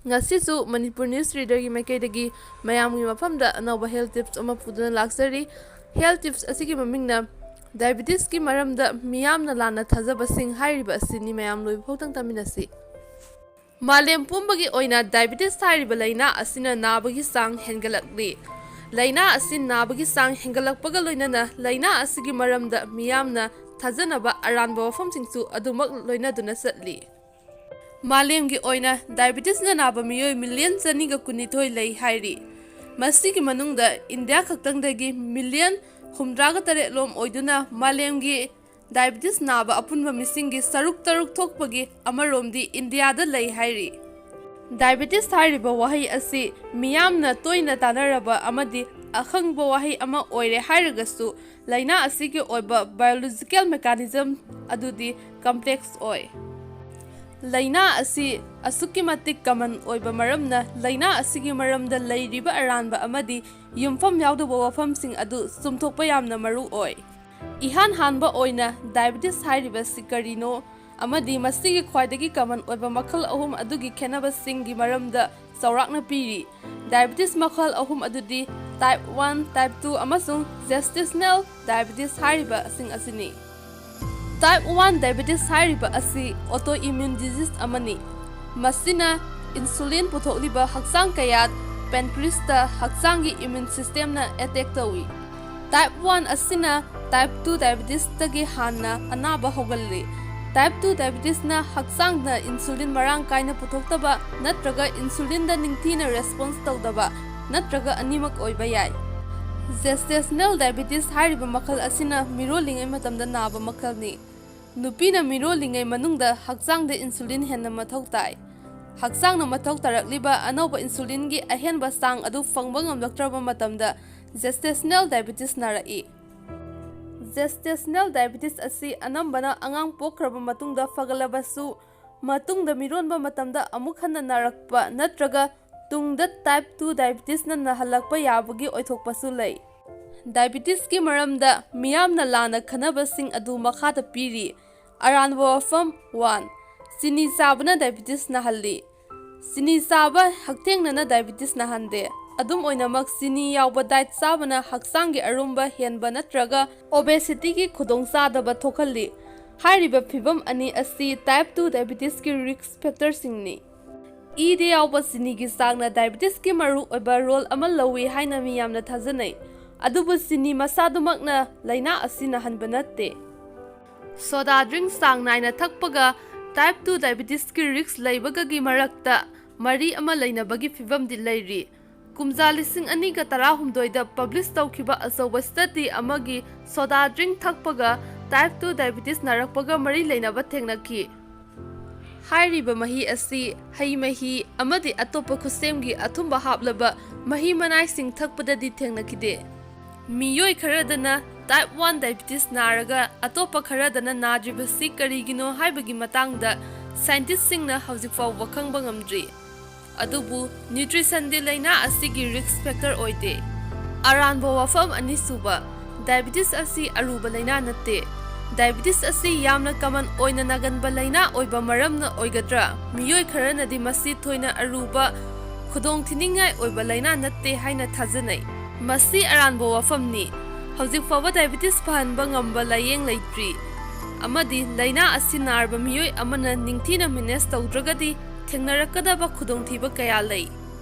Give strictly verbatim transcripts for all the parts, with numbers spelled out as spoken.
ꯉꯁꯤꯁꯨ ꯃꯅꯤꯄꯨꯔ ꯅ꯭ꯌꯨꯁ ꯔꯤꯗꯔꯒꯤ ꯃꯥꯏꯀꯩꯗꯒꯤ ꯃꯌꯥꯝꯒꯤ ꯃꯐꯝꯗ ꯑꯅꯧꯕ ꯍꯦꯜꯊ ꯇꯤꯞꯁ ꯑꯃ ꯄꯨꯗꯨꯅ ꯂꯥꯛꯆꯔꯤ꯫ ꯍꯦꯜꯊ ꯇꯤꯞꯁ ꯑꯁꯤꯒꯤ ꯃꯃꯤꯡꯅ ꯗꯥꯏꯕꯤꯇꯤꯁꯀꯤ ꯃꯔꯝꯗ ꯃꯤꯌꯥꯝꯅ ꯂꯥꯟꯅ ꯊꯥꯖꯕꯁꯤꯡ ꯍꯥꯏꯔꯤꯕ ꯑꯁꯤꯅꯤ꯫ ꯃꯌꯥꯝ ꯂꯣꯏꯕ ꯐꯥꯎ ꯇꯪ ꯇꯥꯃꯤꯟꯅꯁꯤ꯫ ꯃꯥꯂꯦꯝ ꯄꯨꯝꯕꯒꯤ ꯑꯣꯏꯅ ꯗꯥꯏꯕꯤꯇꯤꯁ ꯍꯥꯏꯔꯤꯕ ꯂꯥꯏꯅꯥ ꯑꯁꯤꯅ ꯅꯥꯕꯒꯤ ꯆꯥꯡ ꯍꯦꯟꯒꯠꯂꯛꯂꯤ꯫ ꯂꯥꯏꯅꯥ ꯑꯁꯤ ꯅꯥꯕꯒꯤ ꯆꯥꯡ ꯍꯦꯟꯒꯠꯂꯛꯄꯒ ꯂꯣꯏꯅꯅ ꯂꯥꯏꯅꯥ ꯑꯁꯤꯒꯤ ꯃꯔꯝꯗ ꯃꯤꯌꯥꯝꯅ ꯊꯥꯖꯅꯕ ꯑꯔꯥꯟꯕ ꯋꯥꯐꯝꯁꯤꯡꯁꯨ ꯑꯗꯨꯃꯛ ꯂꯣꯏꯅꯗꯨꯅ ꯆꯠꯂꯤ꯫ ꯃꯥꯂꯦꯝꯒꯤ ꯑꯣꯏꯅ ꯗꯥꯏꯕꯤꯇꯤꯁꯅ ꯅꯥꯕ ꯃꯤꯑꯣꯏ ꯃꯤꯂꯤꯌꯟ ꯆꯅꯤꯒ ꯀꯨꯟꯅꯤꯊꯣꯏ ꯂꯩ ꯍꯥꯏꯔꯤ꯫ ꯃꯁꯤꯒꯤ ꯃꯅꯨꯡꯗ ꯏꯟꯗꯤꯌꯥ ꯈꯛꯇꯪꯗꯒꯤ ꯃꯤꯂꯤꯌꯟ ꯍꯨꯝꯗ꯭ꯔꯥꯒ ꯇꯔꯦꯠ ꯂꯣꯝ ꯑꯣꯏꯗꯨꯅ ꯃꯥꯂꯦꯝꯒꯤ ꯗꯥꯏꯕꯤꯇꯤꯁ ꯅꯥꯕ ꯑꯄꯨꯟꯕ ꯃꯤꯁꯤꯡꯒꯤ ꯁꯔꯨꯛ ꯇꯔꯨꯛ ꯊꯣꯛꯄꯒꯤ ꯑꯃꯔꯣꯝꯗꯤ ꯏꯟꯗꯤꯌꯥꯗ ꯂꯩ ꯍꯥꯏꯔꯤ꯫ ꯗꯥꯏꯕꯤꯇꯤꯁ ꯍꯥꯏꯔꯤꯕ ꯋꯥꯍꯩ ꯑꯁꯤ ꯃꯤꯌꯥꯝꯅ ꯇꯣꯏꯅ ꯇꯥꯅꯔꯕ ꯑꯃꯗꯤ ꯑꯈꯪꯕ ꯋꯥꯍꯩ ꯑꯃ ꯑꯣꯏꯔꯦ ꯍꯥꯏꯔꯒꯁꯨ, ꯂꯥꯏꯅꯥ ꯑꯁꯤꯒꯤ ꯑꯣꯏꯕ ꯕꯥꯏꯑꯣꯂꯣꯖꯤꯀꯦꯜ ꯃꯦꯀꯥꯅꯤꯖꯝ ꯑꯗꯨꯗꯤ ꯀꯝꯄ꯭ꯂꯦꯛꯁ ꯑꯣꯏ꯫ ꯂꯥꯏꯅꯥ ꯑꯁꯤ ꯑꯁꯨꯛꯀꯤ ꯃꯇꯤꯛ ꯀꯃꯟ ꯑꯣꯏꯕ ꯃꯔꯝꯅ, ꯂꯥꯏꯅꯥ ꯑꯁꯤꯒꯤ ꯃꯔꯝꯗ ꯂꯩꯔꯤꯕ ꯑꯔꯥꯟꯕ ꯑꯃꯗꯤ ꯌꯨꯝꯐꯝ ꯌꯥꯎꯗꯕ ꯋꯥꯐꯝꯁꯤꯡ ꯑꯗꯨ ꯆꯨꯝꯊꯣꯛꯄ ꯌꯥꯝꯅ ꯃꯔꯨ ꯑꯣꯏ꯫ ꯏꯍꯥꯟ ꯍꯥꯟꯕ ꯑꯣꯏꯅ, ꯗꯥꯏꯕꯤꯇꯤꯁ ꯍꯥꯏꯔꯤꯕꯁꯤ ꯀꯔꯤꯅꯣ ꯑꯃꯗꯤ ꯃꯁꯤꯒꯤ ꯈ꯭ꯋꯥꯏꯗꯒꯤ ꯀꯃꯟ ꯑꯣꯏꯕ ꯃꯈꯜ ꯑꯍꯨꯝ ꯑꯗꯨꯒꯤ ꯈꯦꯠꯅꯕꯁꯤꯡꯒꯤ ꯃꯔꯝꯗ ꯆꯥꯎꯔꯥꯛꯅ ꯄꯤꯔꯤ꯫ ꯗꯥꯏꯕꯤꯇꯤꯁ ꯃꯈꯜ ꯑꯍꯨꯝ ꯑꯗꯨꯗꯤ type one, type two ꯑꯃꯁꯨꯡ gestational diabetes ꯍꯥꯏꯔꯤꯕꯁꯤꯡ ꯑꯁꯤꯅꯤ꯫ Type one diabetes ꯍꯥꯏꯔꯤꯕ ꯑꯁꯤ autoimmune disease ꯑꯃꯅꯤ꯫ ꯃꯁꯤꯅ insulin ꯄꯨꯊꯣꯛꯂꯤꯕ ꯍꯛꯆꯥꯡ ꯀꯌꯥꯠ pancreasꯇ ꯍꯛꯆꯥꯡꯒꯤ immune systemꯅ attack ꯇꯧꯏ꯫ Type one ꯑꯁꯤꯅ type two diabetesꯇꯒꯤ ꯍꯥꯟꯅ ꯑꯅꯥꯕ ꯍꯧꯒꯜꯂꯤ꯫ Type two diabetesꯅ ꯍꯛꯆꯥꯡꯅ insulin ꯃꯔꯥꯡ ꯀꯥꯏꯅ ꯄꯨꯊꯣꯛꯇꯕ ꯅꯠꯇ꯭ꯔꯒ insulinꯗ ꯅꯤꯡꯊꯤꯅ response ꯇꯧꯗꯕ ꯅꯠꯇ꯭ꯔꯒ ꯑꯅꯤꯃꯛ ꯑꯣꯏꯕ ꯌꯥꯏ꯫ Gestational diabetes ꯍꯥꯏꯔꯤꯕ ꯃꯈꯜ ꯑꯁꯤꯅ ꯃꯤꯔꯣꯜꯂꯤꯉꯩ ꯃꯇꯝꯗ ꯅꯥꯕ ꯃꯈꯜꯅꯤ꯫ ꯅꯨꯄꯤꯅ ꯃꯤꯔꯣꯜꯂꯤꯉꯩ ꯃꯅꯨꯡꯗ ꯍꯛꯆꯥꯡꯗ insulin ꯍꯦꯟꯅ ꯃꯊꯧ ꯇꯥꯏ꯫ ꯍꯛꯆꯥꯡꯅ ꯃꯊꯧ ꯇꯥꯔꯛꯂꯤꯕ ꯑꯅꯧꯕ insulinꯒꯤ ꯑꯍꯦꯟꯕ ꯆꯥꯡ ꯑꯗꯨ ꯐꯪꯕ ꯉꯝꯂꯛꯇ꯭ꯔꯕ ꯃꯇꯝꯗ gestational diabetes ꯅꯥꯔꯛꯏ꯫ Gestational diabetes ꯑꯁꯤ ꯑꯅꯝꯕꯅ ꯑꯉꯥꯡ ꯄꯣꯛꯈ꯭ꯔꯕ ꯃꯇꯨꯡꯗ ꯐꯒꯠꯂꯕꯁꯨ, ꯃꯇꯨꯡꯗ ꯃꯤꯔꯣꯟꯕ ꯃꯇꯝꯗ ꯑꯃꯨꯛ ꯍꯟꯅ ꯅꯥꯔꯛꯄ ꯅꯠꯇ꯭ꯔꯒ ꯇꯨꯡꯗ type two diabetesꯅ ꯅꯥꯍꯜꯂꯛꯄ ꯌꯥꯕꯒꯤ ꯑꯣꯏꯊꯣꯛꯄꯁꯨ ꯂꯩ꯫ Diabetesꯀꯤ ꯃꯔꯝꯗ ꯃꯤꯌꯥꯝꯅ ꯂꯥꯟꯅ ꯈꯟꯅꯕꯁꯤꯡ ꯑꯗꯨ ꯃꯈꯥꯗ ꯄꯤꯔꯤ꯫ ꯑꯔꯥꯟꯕ ꯋꯥꯐꯝ: one, ꯆꯤꯅꯤ ꯆꯥꯕꯅ diabetes ꯅꯥꯍꯜꯂꯤ꯫ ꯆꯤꯅꯤ ꯆꯥꯕ ꯍꯛꯊꯦꯡꯅꯅ diabetes ꯅꯥꯍꯟꯗꯦ꯫ ꯑꯗꯨꯝ ꯑꯣꯏꯅꯃꯛ, ꯆꯤꯅꯤ ꯌꯥꯎꯕ diet ꯆꯥꯕꯅ ꯍꯛꯆꯥꯡꯒꯤ ꯑꯔꯨꯝꯕ ꯍꯦꯟꯕ ꯅꯠꯇ꯭ꯔꯒ obesity ꯒꯤ ꯈꯨꯗꯣꯡꯆꯥꯗꯕ ꯊꯣꯛꯍꯜꯂꯤ꯫ ꯍꯥꯏꯔꯤꯕ ꯐꯤꯚꯝ ꯑꯅꯤ ꯑꯁꯤ type two diabetes ꯀꯤ risk factor ꯁꯤꯡꯅꯤ꯫ ꯏꯗ ꯌꯥꯎꯕ ꯆꯤꯅꯤꯒꯤ ꯆꯥꯡꯅ diabetes ꯀꯤ ꯃꯔꯨꯑꯣꯏꯕ role ꯑꯃ ꯂꯧꯏ ꯍꯥꯏꯅ ꯃꯤꯌꯥꯝꯅ ꯊꯥꯖꯅꯩ꯫ ꯑꯗꯨꯕꯨ ꯆꯤꯅꯤ ꯃꯁꯥꯗꯨꯃꯛꯅ ꯂꯥꯏꯅꯥ ꯑꯁꯤ ꯅꯥꯍꯟꯕ ꯅꯠꯇꯦ꯫ Soda drink ꯆꯥꯡ ꯅꯥꯏꯅ ꯊꯛꯄꯒ type two diabetes ꯀꯤ risk ꯂꯩꯕꯒꯒꯤ ꯃꯔꯛꯇ ꯃꯔꯤ ꯑꯃ ꯂꯩꯅꯕꯒꯤ ꯐꯤꯚꯝꯗꯤ ꯂꯩꯔꯤ꯫ ꯀꯨꯝꯖꯥ ꯂꯤꯁꯤꯡ ꯑꯅꯤꯒ ꯇꯔꯥꯍꯨꯝꯗꯣꯏꯗ publish ꯇꯧꯈꯤꯕ ꯑꯆꯧꯕ study ꯑꯃꯒꯤ soda drink ꯊꯛꯄꯒ type two diabetes ꯅꯥꯔꯛꯄꯒ ꯃꯔꯤ ꯂꯩꯅꯕ ꯊꯦꯡꯅꯈꯤ꯫ ꯍꯥꯏꯔꯤꯕ ꯃꯍꯤ ꯑꯁꯤ ꯍꯩ ꯃꯍꯤ ꯑꯃꯗꯤ ꯑꯇꯣꯞꯄ ꯈꯨꯠꯁꯦꯝꯒꯤ ꯑꯊꯨꯝꯕ ꯍꯥꯞꯂꯕ ꯃꯍꯤ ꯃꯅꯥꯏꯁꯤꯡ ꯊꯛꯄꯗꯗꯤ ꯊꯦꯡꯅꯈꯤꯗꯦ꯫ ꯃꯤꯑꯣꯏ ꯈꯔꯗꯅ type one diabetes ꯅꯥꯔꯒ ꯑꯇꯣꯞꯄ ꯈꯔꯗꯅ ꯅꯥꯗ꯭ꯔꯤꯕꯁꯤ ꯀꯔꯤꯒꯤꯅꯣ ꯍꯥꯏꯕꯒꯤ ꯃꯇꯥꯡꯗ scientist ꯁꯤꯡꯅ ꯍꯧꯖꯤꯛ ꯐꯥꯎꯕ ꯈꯪꯕ ꯉꯝꯗ꯭ꯔꯤ꯫ ꯑꯗꯨꯕꯨ nutrition ꯗꯤ ꯂꯥꯏꯅꯥ ꯑꯁꯤꯒꯤ risk factor ꯑꯣꯏꯗꯦ꯫ ꯑꯔꯥꯟꯕ ꯋꯥꯐꯝ ꯑꯅꯤꯁꯨꯕ, diabetes ꯑꯁꯤ ꯑꯔꯨꯕ ꯂꯥꯏꯅꯥ ꯅꯠꯇꯦ꯫ Diabetes ꯑꯁꯤ ꯌꯥꯝꯅ common ꯑꯣꯏꯅ ꯅꯥꯒꯟꯕ ꯂꯥꯏꯅꯥ ꯑꯣꯏꯕ ꯃꯔꯝꯅ ꯑꯣꯏꯒꯗ꯭ꯔꯥ? ꯃꯤꯑꯣꯏ ꯈꯔꯅꯗꯤ ꯃꯁꯤ ꯊꯣꯏꯅ ꯑꯔꯨꯕ, ꯈꯨꯗꯣꯡꯊꯤꯅꯤꯡꯉꯥꯏ ꯑꯣꯏꯕ ꯂꯥꯏꯅꯥ ꯅꯠꯇꯦ ꯍꯥꯏꯅ ꯊꯥꯖꯅꯩ꯫ ꯃꯁꯤ ꯑꯔꯥꯟꯕ ꯋꯥꯐꯝꯅꯤ꯫ ꯍꯧꯖꯤꯛ ꯐꯥꯎꯕ diabetes ꯐꯍꯟꯕ ꯉꯝꯕ ꯂꯥꯏꯌꯦꯡ ꯂꯩꯇ꯭ꯔꯤ, ꯑꯃꯗꯤ ꯂꯥꯏꯅꯥ ꯑꯁꯤ ꯅꯥꯔꯕ ꯃꯤꯑꯣꯏ ꯑꯃꯅ ꯅꯤꯡꯊꯤꯅ manage ꯇꯧꯗ꯭ꯔꯒꯗꯤ ꯊꯦꯡꯅꯔꯛꯀꯗꯕ ꯈꯨꯗꯣꯡꯊꯤꯕ ꯀꯌꯥ ꯂꯩ꯫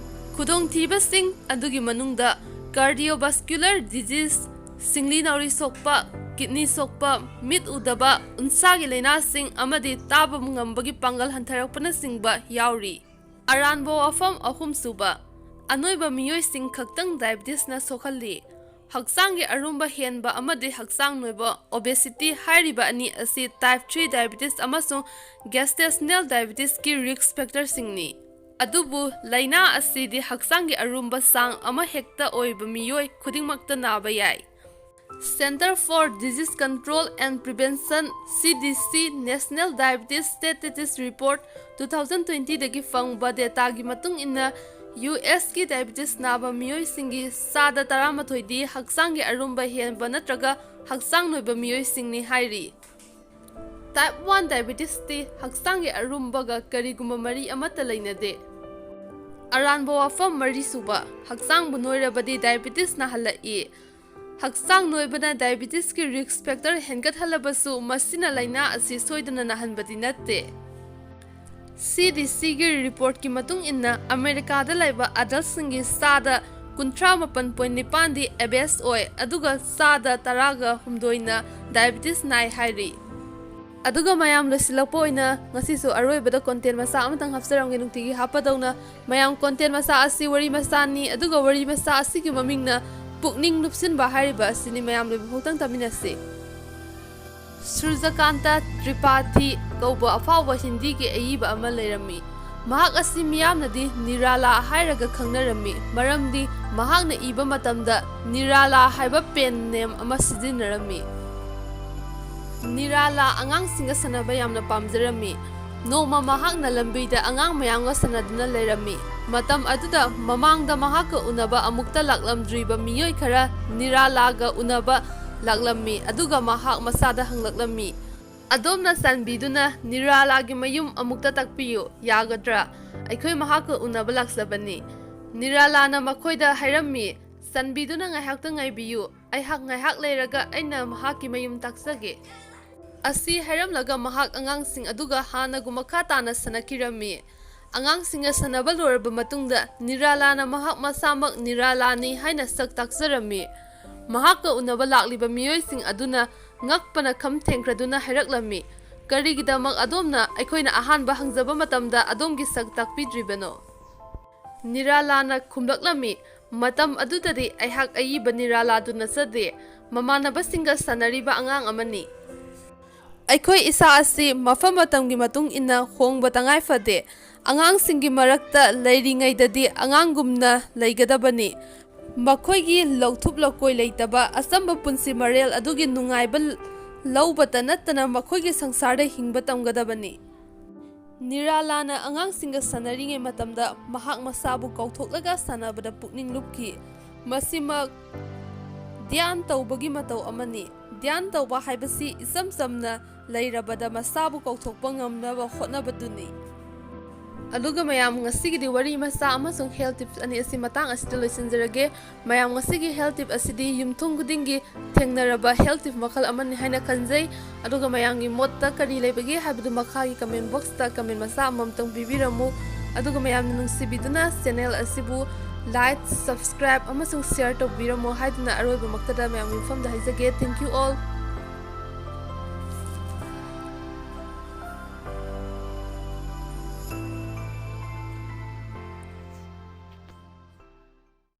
ꯈꯨꯗꯣꯡꯊꯤꯕꯁꯤꯡ ꯑꯗꯨꯒꯤ ꯃꯅꯨꯡꯗ cardiovascular disease, ꯁꯤꯡꯂꯤ ꯅꯥꯎꯔꯤ ꯁꯣꯛꯄ, kidney ꯁꯣꯛꯄ, ꯃꯤꯠ ꯎꯗꯕ, ꯎꯟꯁꯥꯒꯤ ꯂꯥꯏꯅꯥꯁꯤꯡ ꯑꯃꯗꯤ ꯇꯥꯕ ꯉꯝꯕꯒꯤ ꯄꯥꯡꯒꯜ ꯍꯟꯊꯔꯛꯄꯅꯆꯤꯡꯕ ꯌꯥꯎꯔꯤ꯫ ꯑꯔꯥꯟꯕ ꯋꯥꯐꯝ ꯑꯍꯨꯝꯁꯨꯕ, ꯑꯅꯣꯏꯕ ꯃꯤꯑꯣꯏꯁꯤꯡ ꯈꯛꯇꯪ diabetes ꯅ ꯁꯣꯛꯍꯜꯂꯤ꯫ ꯍꯛꯆꯥꯡꯒꯤ ꯑꯔꯨꯝꯕ ꯍꯦꯟꯕ ꯑꯃꯗꯤ ꯍꯛꯆꯥꯡ ꯅꯣꯏꯕ, obesity, ꯍꯥꯏꯔꯤꯕ ꯑꯅꯤ ꯑꯁꯤ type three diabetes ꯑꯃꯁꯨꯡ gestational diabetes ꯀꯤ risk factor ꯁꯤꯡꯅꯤ꯫ ꯑꯗꯨꯕꯨ ꯂꯥꯏꯅꯥ ꯑꯁꯤꯗꯤ ꯍꯛꯆꯥꯡꯒꯤ ꯑꯔꯨꯝꯕ ꯆꯥꯡ ꯑꯃꯍꯦꯛꯇ ꯑꯣꯏꯕ ꯃꯤꯑꯣꯏ ꯈꯨꯗꯤꯡꯃꯛꯇ ꯅꯥꯕ ꯌꯥꯏ꯫ Centre for Disease Control and Prevention, C D C, National Diabetes Statistics Report two thousand twenty ꯗꯒꯤ ꯐꯪꯕ data ꯒꯤ ꯃꯇꯨꯡ ꯏꯟꯅ, U S ꯀꯤ diabetes ꯅꯥꯕ ꯃꯤꯑꯣꯏꯁꯤꯡꯒꯤ ꯆꯥꯗ ꯇꯔꯥꯃꯥꯊꯣꯏꯗꯤ ꯍꯛꯆꯥꯡꯒꯤ ꯑꯔꯨꯝꯕ ꯍꯦꯟꯕ ꯅꯠꯇ꯭ꯔꯒ ꯍꯛꯆꯥꯡ ꯅꯣꯏꯕ ꯃꯤꯑꯣꯏꯁꯤꯡꯅꯤ ꯍꯥꯏꯔꯤ꯫ Type one diabetes ꯇꯤ ꯍꯛꯆꯥꯡꯒꯤ ꯑꯔꯨꯝꯕꯒ ꯀꯔꯤꯒꯨꯝꯕ ꯃꯔꯤ ꯑꯃꯠꯇ ꯂꯩꯅꯗꯦ꯫ ꯑꯔꯥꯟꯕ ꯋꯥꯐꯝ ꯃꯔꯤꯁꯨꯕ, ꯍꯛꯆꯥꯡꯕꯨ ꯅꯣꯏꯔꯕꯗꯤ ꯗꯥꯏꯕꯤꯇꯤꯁ ꯅꯥꯍꯜꯂꯛꯏ꯫ ꯍꯛꯆꯥꯡ ꯅꯣꯏꯕꯅ ꯗꯥꯏꯕꯤꯇꯤꯁꯀꯤ ꯔꯤꯁ꯭ꯛ ꯐꯦꯛꯇꯔ ꯍꯦꯟꯒꯠꯍꯜꯂꯕꯁꯨ, ꯃꯁꯤꯅ ꯂꯥꯏꯅꯥ ꯑꯁꯤ ꯁꯣꯏꯗꯅ ꯅꯥꯍꯟꯕꯗꯤ ꯅꯠꯇꯦ꯫ ꯁꯤ ꯗꯤ ꯁꯤꯒꯤ ꯔꯤꯄꯣꯔꯠꯀꯤ ꯃꯇꯨꯡ ꯏꯟꯅ, ꯑꯃꯦꯔꯤꯀꯥꯗ ꯂꯩꯕ ꯑꯦꯗꯜꯠꯁꯤꯡꯒꯤ ꯆꯥꯗ ꯀꯨꯟꯊ꯭ꯔꯥ ꯃꯥꯄꯟ ꯄꯣꯏꯟ ꯅꯤꯄꯥꯟꯗꯤ ꯑꯣꯕꯦꯁ ꯑꯣꯏ, ꯑꯗꯨꯒ ꯆꯥꯗ ꯇꯔꯥꯒ ꯍꯨꯝꯗꯣꯏꯅ ꯗꯥꯏꯕꯤꯇꯤꯁ ꯅꯥꯏ ꯍꯥꯏꯔꯤ꯫ ꯑꯗꯨꯒ ꯃꯌꯥꯝ, ꯂꯣꯏꯁꯤꯜꯂꯛꯄ ꯑꯣꯏꯅ ꯉꯁꯤꯁꯨ ꯑꯔꯣꯏꯕꯗ ꯀꯣꯟꯇꯦꯟ ꯃꯆꯥ ꯑꯃꯇꯪ ꯍꯥꯞꯆꯔꯝꯒꯦ, ꯅꯨꯡꯇꯤꯒꯤ ꯍꯥꯞꯄꯗꯧꯅ꯫ ꯃꯌꯥꯝ, ꯀꯣꯟꯇꯦꯟ ꯃꯆꯥ ꯑꯁꯤ ꯋꯥꯔꯤ ꯃꯆꯥꯅꯤ, ꯑꯗꯨꯒ ꯋꯥꯔꯤ ꯃꯆꯥ ꯑꯁꯤꯒꯤ ꯃꯃꯤꯡꯅ ꯄꯨꯛꯅꯤꯡ ꯂꯨꯞꯁꯤꯟꯕ ꯍꯥꯏꯔꯤꯕ ꯑꯁꯤꯅꯤ꯫ ꯃꯌꯥꯝ, ꯂꯣꯏꯕ ꯐꯥꯎꯇꯪ ꯇꯥꯃꯤꯟꯅꯁꯤ꯫ ꯁꯨꯔꯖꯀꯥꯟꯇ ꯇ꯭ꯔꯤꯄꯥꯊꯤ ꯀꯧꯕ ꯑꯐꯥꯎꯕ ꯍꯤꯟꯗꯤꯒꯤ ꯑꯏꯕ ꯑꯃ ꯂꯩꯔꯝꯃꯤ꯫ ꯃꯍꯥꯛ ꯑꯁꯤ ꯃꯤꯌꯥꯝꯅꯗꯤ ꯅꯤꯔꯥꯂꯥ ꯍꯥꯏꯔꯒ ꯈꯪꯅꯔꯝꯃꯤ, ꯃꯔꯝꯗꯤ ꯃꯍꯥꯛꯅ ꯏꯕ ꯃꯇꯝꯗ ꯅꯤꯔꯥꯂꯥ ꯍꯥꯏꯕ ꯄꯦꯟ ꯅꯦꯝ ꯑꯃ ꯁꯤꯖꯤꯟꯅꯔꯝꯃꯤ꯫ ꯅꯤꯔꯥꯂꯥ ꯑꯉꯥꯡꯁꯤꯡꯒ ꯁꯥꯟꯅꯕ ꯌꯥꯝꯅ ꯄꯥꯝꯖꯔꯝꯃꯤ꯫ ꯅꯣꯡꯃ ꯃꯍꯥꯛꯅ ꯂꯝꯕꯤꯗ ꯑꯉꯥꯡ ꯃꯌꯥꯝꯒ ꯁꯥꯟꯅꯗꯨꯅ ꯂꯩꯔꯝꯃꯤ꯫ ꯃꯇꯝ ꯑꯗꯨꯗ ꯃꯃꯥꯡꯗ ꯃꯍꯥꯛꯀ ꯎꯅꯕ ꯑꯃꯨꯛꯇ ꯂꯥꯛꯂꯝꯗ꯭ꯔꯤꯕ ꯃꯤꯑꯣꯏ ꯈꯔ ꯅꯤꯔꯥꯂꯥꯒ ꯎꯅꯕ ꯂꯥꯛꯂꯝꯃꯤ, ꯑꯗꯨꯒ ꯃꯍꯥꯛ ꯃꯁꯥꯗ ꯍꯪꯂꯛꯂꯝꯃꯤ, "ꯑꯗꯣꯝꯅ ꯆꯥꯟꯕꯤꯗꯨꯅ ꯅꯤꯔꯥꯂꯥꯒꯤ ꯃꯌꯨꯝ ꯑꯃꯨꯛꯇ ꯇꯥꯛꯄꯤꯌꯨ, ꯌꯥꯒꯗ꯭ꯔꯥ? ꯑꯩꯈꯣꯏ ꯃꯍꯥꯛꯀ ꯎꯅꯕ ꯂꯥꯛꯆꯕꯅꯤ꯫" ꯅꯤꯔꯥꯂꯥꯅ ꯃꯈꯣꯏꯗ ꯍꯥꯏꯔꯝꯃꯤ, "ꯆꯥꯟꯕꯤꯗꯨꯅ ꯉꯥꯏꯍꯥꯛꯇ ꯉꯥꯏꯕꯤꯌꯨ, ꯑꯩꯍꯥꯛ ꯉꯥꯏꯍꯥꯛ ꯂꯩꯔꯒ ꯑꯩꯅ ꯃꯍꯥꯛꯀꯤ ꯃꯌꯨꯝ ꯇꯥꯛꯆꯒꯦ꯫" ꯑꯁꯤ ꯍꯥꯏꯔꯝꯂꯒ ꯃꯍꯥꯛ ꯑꯉꯥꯡꯁꯤꯡ ꯑꯗꯨꯒ ꯍꯥꯟꯅꯒꯨꯝ ꯃꯈꯥ ꯇꯥꯅ ꯁꯥꯟꯅꯈꯤꯔꯝꯃꯤ꯫ ꯑꯉꯥꯡꯁꯤꯡꯒ ꯁꯥꯟꯅꯕ ꯂꯣꯏꯔꯕ ꯃꯇꯨꯡꯗ ꯅꯤꯔꯥꯂꯥꯅ ꯃꯍꯥꯛ ꯃꯁꯥꯃꯛ ꯅꯤꯔꯥꯂꯥꯅꯤ ꯍꯥꯏꯅ ꯁꯛ ꯇꯥꯛꯆꯔꯝꯃꯤ꯫ ꯃꯍꯥꯛꯀ ꯎꯅꯕ ꯂꯥꯛꯂꯤꯕ ꯃꯤꯑꯣꯏꯁꯤꯡ ꯑꯗꯨꯅ ꯉꯛꯄꯅ ꯈꯝ ꯊꯦꯡꯈ꯭ꯔꯗꯨꯅ ꯍꯥꯏꯔꯛꯂꯝꯃꯤ, "ꯀꯔꯤꯒꯤꯗꯃꯛ ꯑꯗꯣꯝꯅ ꯑꯩꯈꯣꯏꯅ ꯑꯍꯥꯟꯕ ꯍꯪꯖꯕ ꯃꯇꯝꯗ ꯑꯗꯣꯝꯒꯤ ꯁꯛ ꯇꯥꯛꯄꯤꯗ꯭ꯔꯤꯕꯅꯣ?" ꯅꯤꯔꯥꯂꯥꯅ ꯈꯨꯝꯂꯛꯂꯝꯃꯤ, "ꯃꯇꯝ ꯑꯗꯨꯗꯗꯤ ꯑꯩꯍꯥꯛ ꯑꯏꯕ ꯅꯤꯔꯥꯂꯥꯗꯨ ꯅꯠꯆꯗꯦ, ꯃꯃꯥꯟꯅꯕꯁꯤꯡꯒ ꯁꯥꯟꯅꯔꯤꯕ ꯑꯉꯥꯡ ꯑꯃꯅꯤ꯫ ꯑꯩꯈꯣꯏ ꯏꯁꯥ ꯑꯁꯤ ꯃꯐꯝ ꯃꯇꯝꯒꯤ ꯃꯇꯨꯡ ꯏꯟꯅ ꯍꯣꯡꯕ ꯇꯉꯥꯏ ꯐꯗꯦ꯫ ꯑꯉꯥꯡꯁꯤꯡꯒꯤ ꯃꯔꯛꯇ ꯂꯩꯔꯤꯉꯩꯗꯗꯤ ꯑꯉꯥꯡꯒꯨꯝꯅ ꯂꯩꯒꯗꯕꯅꯤ꯫ ꯃꯈꯣꯏꯒꯤ ꯂꯧꯊꯨꯞ ꯂꯧꯀꯣꯏ ꯂꯩꯇꯕ ꯑꯆꯝꯕ ꯄꯨꯟꯁꯤ ꯃꯔꯦꯜ ꯑꯗꯨꯒꯤ ꯅꯨꯡꯉꯥꯏꯕ ꯂꯧꯕꯇ ꯅꯠꯇꯅ ꯃꯈꯣꯏꯒꯤ ꯁꯪꯁꯥꯔꯗ ꯍꯤꯡꯕ ꯇꯝꯒꯗꯕꯅꯤ꯫" ꯅꯤꯔꯥꯂꯥꯅ ꯑꯉꯥꯡꯁꯤꯡꯒ ꯁꯥꯟꯅꯔꯤꯉꯩ ꯃꯇꯝꯗ ꯃꯍꯥꯛ ꯃꯁꯥꯕꯨ ꯀꯥꯎꯊꯣꯛꯂꯒ ꯁꯥꯟꯅꯕꯗ ꯄꯨꯛꯅꯤꯡ ꯂꯨꯞꯈꯤ꯫ ꯃꯁꯤꯃꯛ ꯙ꯭ꯌꯥꯟ ꯇꯧꯕꯒꯤ ꯃꯇꯧ ꯑꯃꯅꯤ꯫ ꯙ꯭ꯌꯥꯟ ꯇꯧꯕ ꯍꯥꯏꯕꯁꯤ ꯏꯆꯝ ꯆꯝꯅ ꯂꯩꯔꯕꯗ ꯃꯁꯥꯕꯨ ꯀꯥꯎꯊꯣꯛꯄ ꯉꯝꯅꯕ ꯍꯣꯠꯅꯕꯗꯨꯅꯤ꯫ ꯑꯗꯨꯒ ꯃꯌꯥꯝ, ꯉꯁꯤꯒꯤꯗꯤ ꯋꯥꯔꯤ ꯃꯆꯥ ꯑꯃꯁꯨꯡ health tips ꯑꯅꯤ ꯑꯁꯤ ꯃꯇꯥꯡ ꯑꯁꯤꯗ ꯂꯣꯏꯁꯤꯟꯖꯔꯒꯦ꯫ ꯃꯌꯥꯝ, ꯉꯁꯤꯒꯤ health tip ꯑꯁꯤꯗꯤ ꯌꯨꯝꯊꯣꯡ ꯈꯨꯗꯤꯡꯒꯤ ꯊꯦꯡꯅꯔꯕ health tip ꯃꯈꯜ ꯑꯃꯅꯤ ꯍꯥꯏꯅ ꯈꯟꯖꯩ꯫ ꯑꯗꯨꯒ ꯃꯌꯥꯝꯒꯤ ꯃꯣꯠꯇ ꯀꯔꯤ ꯂꯩꯕꯒꯦ ꯍꯥꯏꯕꯗꯨ ꯃꯈꯥꯒꯤ comment boxꯇ comment ꯃꯆꯥ ꯑꯃꯃꯝꯇꯪ ꯄꯤꯕꯤꯔꯝꯃꯨ꯫ ꯑꯗꯨꯒ ꯃꯌꯥꯝꯅ ꯅꯨꯡꯁꯤꯕꯤꯗꯨꯅ channel ꯑꯁꯤꯕꯨ like, subscribe ꯑꯃꯁꯨꯡ share ꯇꯧꯕꯤꯔꯝꯃꯨ ꯍꯥꯏꯗꯨꯅ ꯑꯔꯣꯏꯕꯃꯛꯇꯗ ꯃꯌꯥꯝꯒꯤ ꯃꯐꯝꯗ ꯍꯥꯏꯖꯒꯦ꯫ Thank you all꯫